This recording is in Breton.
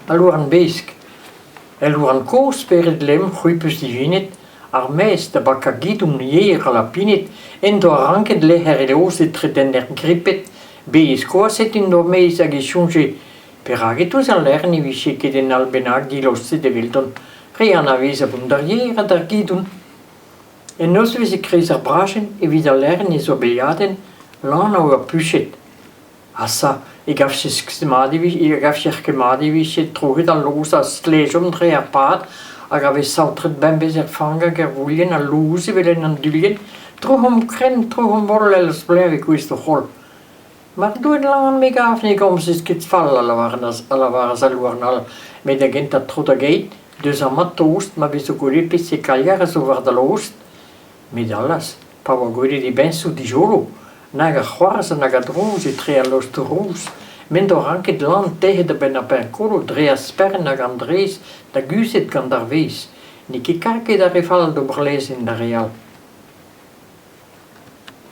Al louarn besk. El louarn kozh, spered lemm, c'hwi 'peus divinet, ar maez da bakañ gidon yer ha lapined en doa ranket lec'her e lost etre denner griped, bet skoazet en doa maez hag e soñje perak e-touez al lec'h ne vije ket un all bennak dilostet eveldon, re anavez a vont d'ar yer ha d'ar gidon. En nozvezh e-kreiz ar brajenn, evit al lec'h ez oa beilhadenn, lan a oa puchet. Asa, e gavjec'h mat e gavjec'h ket mat e vije troet al loz a stlejomp dre ar pad hag a vez saotret bemdez er fank hag er vouilhenn al louz evel en anduilhenn. Troc'homp krenn, troc'homp holl el bleuñv e kouezh d'o c'holl. Mar deuet lan me gav ne gomzez ket fall, a lavaras, a lavaras al louarn all, met da gentañ tro da geit, deus amañ tost ma vezo gwelet peseurt kalier a zo war da lost. Met allaz, pa oa gwelet e beñsoù dijolo, nag a c'hoarzh nag a drouz etre al lostoù rous, m'en doa ranket lan tec'het a-benn ar penn-kolo dre ar spern hag an drez da guzhet gant ar vezh. N'eo ket karget ar re fall d'ober lezenn d'ar re all.